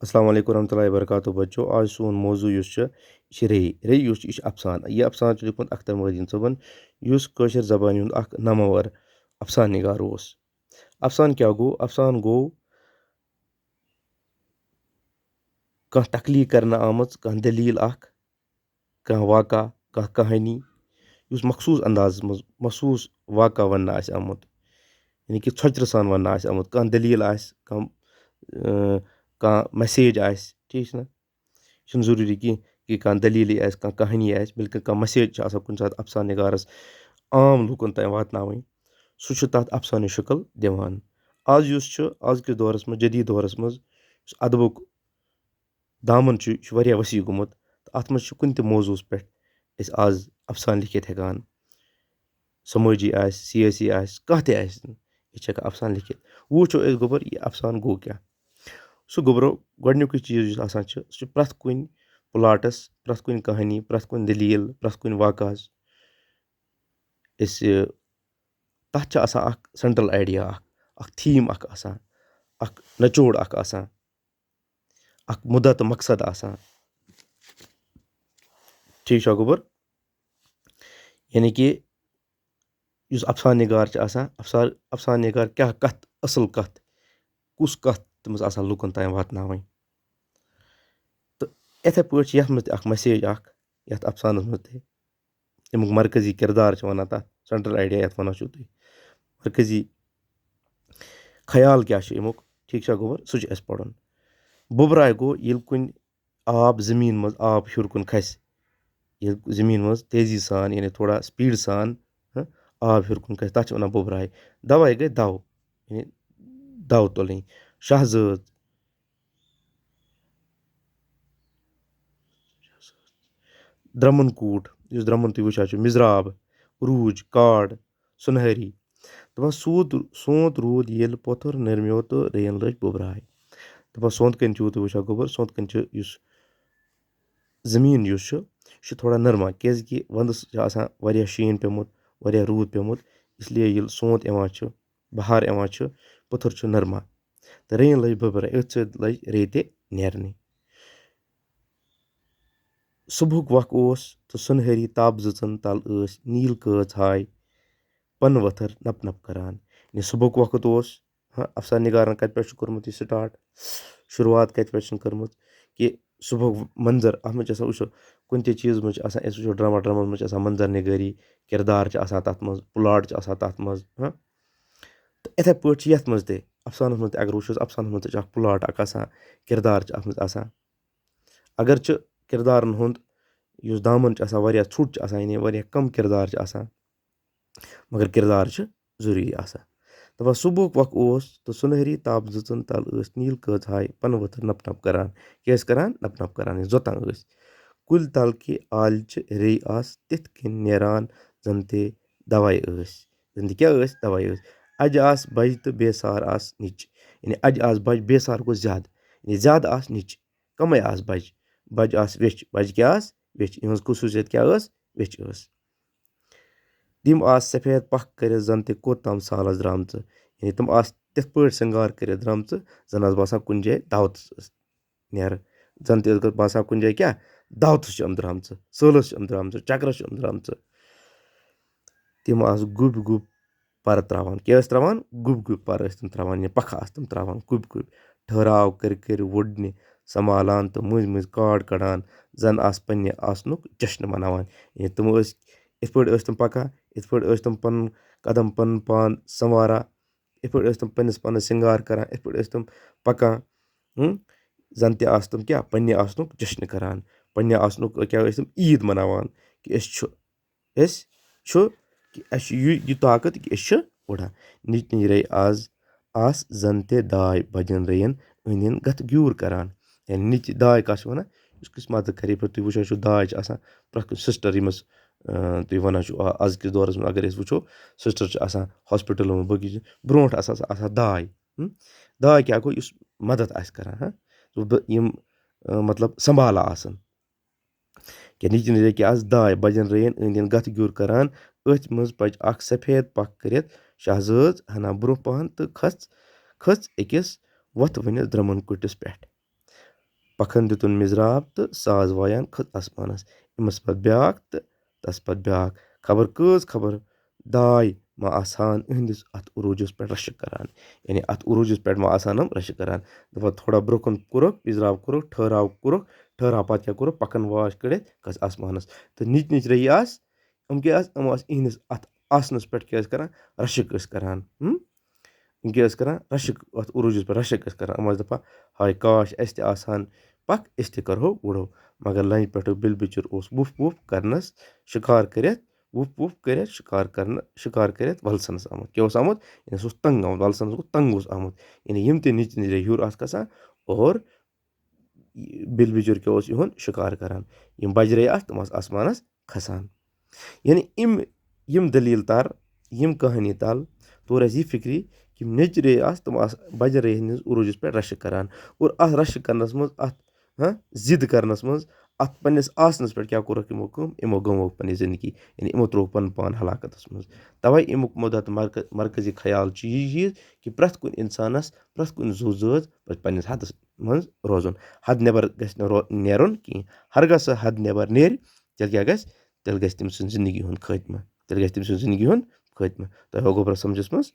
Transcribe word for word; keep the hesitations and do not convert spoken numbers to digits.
السلام علیکم ورحمۃ اللہ وبرکاتہ۔ بچو، آز سون موضوع یُس چھُ، یہِ چھُ ریٚہہ۔ ریٚہہ یُس چھُ، یہِ چھُ افسانہٕ۔ یہِ افسانہٕ چھُ لیوٗکھمُت اختر محی الدین صٲبن، یُس کٲشِر زبانہِ ہُنٛد اکھ نامور افسانہٕ نِگار اوس۔ افسانہٕ کیٛاہ گوٚو؟ افسانہٕ گوٚو کانٛہہ تخلیٖق کرنہٕ آمٕژ کانٛہہ دٔلیٖل اکھ، کانٛہہ واقعہ، کانٛہہ کہانی، یُس مخصوٗص اندازس منٛز مخصوٗص واقعہ وننہٕ آسہِ آمُت، یعنی کہِ ژھۄچرٕ سان وننہٕ آسہِ آمُت، کانٛہہ دٔلیٖل آسہِ، کانٛہہ، اۭں، کانٛہہ message آسہِ، ٹھیٖک چھُنہ؟ یہِ چھُنہٕ ضروٗری کینٛہہ کہِ کانٛہہ دٔلیٖلٕے آسہِ، کانٛہہ کہانی آسہِ، بلکہِ کانٛہہ message چھِ آسان کُنہِ ساتہٕ افسانہٕ نِگارس عام لوٗکن تام واتناوٕنۍ، سُہ چھُ تتھ افسانہٕ شکل دِوان۔ آز یُس چھُ، آز کِس دورس منٛز، جدید دورس منٛز، یُس ادبُک دامن چھُ، یہِ چھُ واریاہ وسیع گوٚمُت۔ تہٕ اتھ منٛز چھُ کُنہِ تہِ موضوعس پٮ۪ٹھ أسۍ آز افسانہٕ لیکھِتھ ہٮ۪کان۔ سمٲجی آسہِ، سیٲسی آسہِ، کانٛہہ تہِ آسہِ، أسۍ چھِ ہٮ۪کان افسانہٕ لیکھِتھ۔ وۄنۍ وٕچھو أسۍ گوٚبُر، یہِ افسانہٕ گوٚو کیٛاہ۔ سُہ گوٚبرو، گۄڈٕنیُکُے چیٖز یُس آسان چھُ، سُہ چھُ پرٛٮ۪تھ کُنہِ plotس، پرٛٮ۪تھ کُنہِ کہانی، پرٛٮ۪تھ کُنہِ دٔلیٖل، پرٛٮ۪تھ کُنہِ واقعس، أسۍ، تَتھ چھِ آسان اکھ central idea اکھ، اکھ theme اکھ آسان، اکھ نچوڑ اکھ آسان، اکھ مُدعا تہٕ مقصد آسان۔ ٹھیٖک چھا گوٚبُر؟ یعنی کہِ یُس افسانہٕ نِگار چھُ آسان، افسان-، افسانہٕ نِگار کیٛاہ کتھ، اصل کتھ، کُس کتھ تٔمِس آسان لُکن تام واتناوٕنۍ۔ تہٕ یِتھے پٲٹھۍ چھِ یتھ منٛز تہِ اکھ message اکھ، یتھ افسانس منٛز تہِ۔ اَمیُک مرکزی کردار چھِ وَنان تَتھ، central idea یَتھ وَنان چھُو تُہۍ۔ مرکزی خیال کیٛاہ چھُ اَمیُک، ٹھیٖک چھا گوٚبُر؟ سُہ چھُ اَسہِ پَرُن۔ بُبراے گوٚو، ییٚلہِ کُنہِ آب زٔمیٖن منٛز، آب ہیوٚر کُن کھسہِ، ییٚلہِ زٔمیٖن منٛز تیزی سان، یعنی تھوڑا speed سان، ہہ، آب ہیوٚر کُن کھسہِ، تَتھ چھِ وَنان بُبراے۔ دَوَے گٔے دَو، یعنی دَو تُلٕنۍ۔ شاہ زٲژ، درمن کوٗٹ، یُس درمن تُہۍ وٕچھان چھِو، مِزراب، عروٗج، کاڈ، سُنہری۔ دَپان، سوٗد، سونت روٗد ییٚلہِ پوٚتُر نرمیو تہٕ ریٚیِن لٔج بُبراے۔ دَپان، سونت کَنہِ چھِو تُہۍ وٕچھان گوٚبُر، سونت کَنہِ چھِ یُس زٔمیٖن یُس چھُ، یہِ چھُ تھوڑا نرمہ، کیٛازِ کہِ وَندَس چھِ آسان واریاہ شیٖن پیوٚمُت، واریاہ روٗد پیوٚمُت، اس لیے ییٚلہِ سونت یِوان چھُ، بہار یِوان چھُ، پوٚتُر چھُ نرمہ۔ تہٕ ریٚیِن لٔج بُبراے، أتھۍ سۭتۍ لٔج ریٚیہِ تہِ نیرنہِ۔ صُبحُک وق اوس تہٕ سُنہری تاپہٕ زٕژن تل ٲسۍ نیٖل کٲژ ہاے پنہٕ ؤتھٕر نپ نپ کران۔ یعنی صُبحُک وقت اوس، ہاں، افسانہٕ نِگارن کتہِ پٮ۪ٹھ چھُ کوٚرمُت یہِ start، شروٗعات کتہِ پٮ۪ٹھ چھُن کٔرمٕژ، کہِ صُبحُک منظر، اتھ منٛز چھِ آسان، وٕچھو، کُنہِ تہِ چیٖزس منٛز چھِ آسان، أسۍ وٕچھو ڈرامہ، ڈرامہس منٛز چھِ آسان منظر نِگٲری، کردار چھِ آسان تتھ منٛز، plot چھِ آسان تتھ منٛز، ہاں۔ تہٕ اِتھے پٲٹھۍ چھِ یتھ منٛز تہِ، افسانس منٛز تہِ اگر وٕچھو، افسانس منٛز تہِ چھُ اکھ plot اکھ آسان، کردار چھُ اتھ منٛز آسان۔ اگرچہِ کردارن ہُنٛد یُس دامن چھُ آسان، واریاہ ژھوٚٹ چھُ آسان، یعنی واریاہ کم کردار چھِ آسان، مگر کردار چھِ ضروٗری آسان۔ دَپان، صُبحُک وق اوس تہٕ سُنہری تاپہٕ زٕژن تل ٲسۍ نیٖل کٲژ ہاے پنہٕ ؤتھٕر نپ نپ کران۔ کیٛاہ ٲسۍ کران؟ نپ نپ کران، یعنی زوٚتان ٲسۍ۔ کُلۍ تل کہِ آلہِ چہِ ریٚیہِ آسہٕ تِتھ کٔنۍ نیران، زن تہِ دوے ٲسۍ۔ زن تہِ کیٛاہ ٲسۍ؟ دوے ٲسۍ۔ اجہِ آسہٕ بجہِ تہٕ بیسار آسہٕ نِچہِ۔ یعنی اجہِ آسہٕ بجہِ، بیسار گوٚو زیادٕ۔ یعنی زیادٕ آسہٕ نِچہِ۔ کمٕے آسہٕ بجہِ۔ بجہِ آسہٕ ویچھِ۔ بجہِ کیٛاہ آسہٕ؟ ویچھِ۔ یِہٕنٛز خصوٗصیت کیٛاہ ٲس؟ ویچھِ ٲس۔ تِم آسہٕ سفید پکھ کٔرِتھ زن تہِ کوٚت تام سالس درامژٕ۔ یعنی تِم آسہٕ تِتھ پٲٹھۍ سِنگار کٔرِتھ درامژٕ، زن آسہٕ باسان کُنہِ جایہِ دعوتس ٲس نیرٕ۔ زن تہِ ٲس گژھ-، باسان کُنہِ جایہِ کیٛاہ؟ دعوتس چھِ یِم درامژٕ، سٲلس چھِ یِم درامژٕ، چکرس چھِ یِم درامژٕ۔ تِم آسہٕ گُپۍ گُپۍ پرٕ تراوان۔ کیٛاہ ٲسۍ تراوان؟ گُپۍ گُپۍ پرٕ ٲسۍ تِم تراوان، یا پکھٕ آسہٕ تِم تراوان، گُپۍ گُپۍ۔ ٹھہراو کٔرۍ کٔرۍ وُڈنہِ سنبھالان تہٕ مٔنٛزۍ مٔنٛزۍ کاڈ کڑان، زن آسہٕ پننہِ آسنُک جشن مناوان۔ یعنی تِم ٲسۍ، یِتھ پٲٹھۍ ٲسۍ تِم پکان، یِتھ پٲٹھۍ ٲسۍ تِم پنُن قدم، پنُن پان سنواران، یِتھ پٲٹھۍ ٲسۍ تِم پننِس پانس سِنگار کران، یِتھ پٲٹھۍ ٲسۍ تِم پکان، ہُم، زن تہِ آسہٕ تِم کیٛاہ، پننہِ آسنُک جشن کران، پننہِ آسنُک کیٛاہ ٲسۍ تِم عیٖد مناوان، کہِ أسۍ چھِ، أسۍ چھُ، کہِ اَسہِ چھُ یہِ، یہِ طاقت کہِ أسۍ چھِ اُڑان۔ نِچ نِچ رے آز آس زن تہِ داے بجن ریٚین أنٛدۍ أنٛدۍ گتھ گیوٗر کران۔ یعنی نِچ داے کَس چھِ وَنان؟ یُس کٲنٛسہِ مدد کرِ، یِتھ پٲٹھۍ تُہۍ وٕچھان چھِو، داے چھِ آسان پرٛٮ۪تھ کُنہِ sister، یِم أسۍ، اۭں، تُہۍ وَنان چھِو، آ، أزکِس دورس منٛز اگر أسۍ وٕچھو، sister چھِ آسان hospitalن منٛز، باقٕے چیٖز۔ برونٛٹھ آسہٕ آسان، آسان داے۔ ہُم؟ داے کیٛاہ گوٚو؟ یُس مدد آسہِ کران، ہاں؟ تو بہٕ یِم، اۭں، مطلب سنبھالان آسان۔ کہِ نِچ نِچ کہِ آز داے بجن ریٚیَن أنٛدۍ أنٛدۍ گتھ گیُر کران، أتھۍ منٛز پچ اکھ سفید پکھ کٔرِتھ شاہزٲژ ہنا برونٛہہ پہن تہٕ کھٔژ، کھٔژ أکِس وۄتھٕ ؤنِس درمن کُٹھِس پٮ۪ٹھ۔ پکھن دِتُن مِضراب تہٕ ساز وایان کھٔژ آسمانس۔ أمِس پتہٕ بیٛاکھ تہٕ تس پتہٕ بیٛاکھ۔ خبر کٔژ خبر داے ما آسہٕ ہن أہنٛدِس اتھ عروٗجس پٮ۪ٹھ رشک کران۔ یعنی اتھ عروٗجس پٮ۪ٹھ ما آسہٕ ہن یِم رشک کران۔ دپان تھوڑا برٛونٛہہ کُن کوٚرُکھ، مِضراب کوٚرُکھ، ٹھہراو کوٚرُکھ، ٹھہراو پتہٕ کیٛاہ کوٚرُکھ، پکھن واش کٔڑِتھ کھٔژ آسمانس۔ تہٕ نِچ نِچ ریٚہی آسہٕ، یِم کیٛاہ آسہٕ؟ یِم آسہٕ أہنٛدِس اتھ آسنس پٮ۪ٹھ کیٛاہ ٲسۍ کران؟ رشک ٲسۍ کران۔ ہم؟ یِم کیٛاہ ٲسۍ کران؟ رشک، اتھ عروٗجس پٮ۪ٹھ رشک ٲسۍ کران۔ یِم ٲسۍ دپان، ہاے کاش، اسہِ تہِ آسہٕ ہن پکھ، أسۍ تہِ کرہو وُڑو۔ مگر لنجہِ پٮ۪ٹھٕ بِل بِچُر اوس وُپھ وُپھ کرنس شکار کٔرِتھ، وُپھ وُپھ کٔرِتھ شکار کرنہٕ، شکار کٔرِتھ ولسنس آمُت۔ کیٛاہ اوس آمُت؟ یعنی سُہ اوس تنگ آمُت، ولسنس گوٚو تنگ اوس آمُت۔ یعنی یِم تہِ نِچہِ نِچہِ ریٚہہ ہیوٚر آسہٕ کھسان اور بِل بِچُر کیٛاہ اوس یِہُنٛد شکار کران۔ یِم بجرے آسہٕ، تِم آسہٕ آسمانس کھسان۔ یعنی یِم، یِم دٔلیٖل تر، یِم کہانی تل، توٚر اَسہِ یہِ فِکرِ کہِ یِم نیٚچرے آسہٕ، تِم آسہٕ بجرے ہٕنٛدِس عروٗجس پٮ۪ٹھ رشک کران۔ اور اتھ رشک کرنس منٛز، اتھ، ہاں، ضد کرنس منٛز، اتھ پننِس آسنس پٮ۪ٹھ کیٛاہ کوٚرُکھ یِمو کٲم؟ یِمو گنٛووُکھ پننہِ زندگی، یعنی یِمو ترٛووُکھ پنُن پان ہلاکتس منٛز۔ توے امیُک مُدعا تہٕ مرکز، مرکزی خیال چھُ یہِ چیٖز کہِ پرٛٮ۪تھ کُنہِ انسانس، پرٛٮ۪تھ کُنہِ زُو زٲژ پزِ پننِس حدس منٛز روزُن۔ حد نٮ۪بر گژھِ نہٕ رو-، نیرُن کینٛہہ۔ ہرگاہ سُہ حد نٮ۪بر نیرِ، تیٚلہِ کیٛاہ گژھِ؟ تیٚلہِ گژھِ تٔمۍ سٕنٛز زندگی ہُنٛد خٲتمہٕ۔ تیٚلہِ گژھِ تٔمۍ سٕنٛز زندگی ہُنٛد خٲتمہٕ۔ تۄہہِ ہوگوٚو برٛونٛہہ سمجھس منٛز؟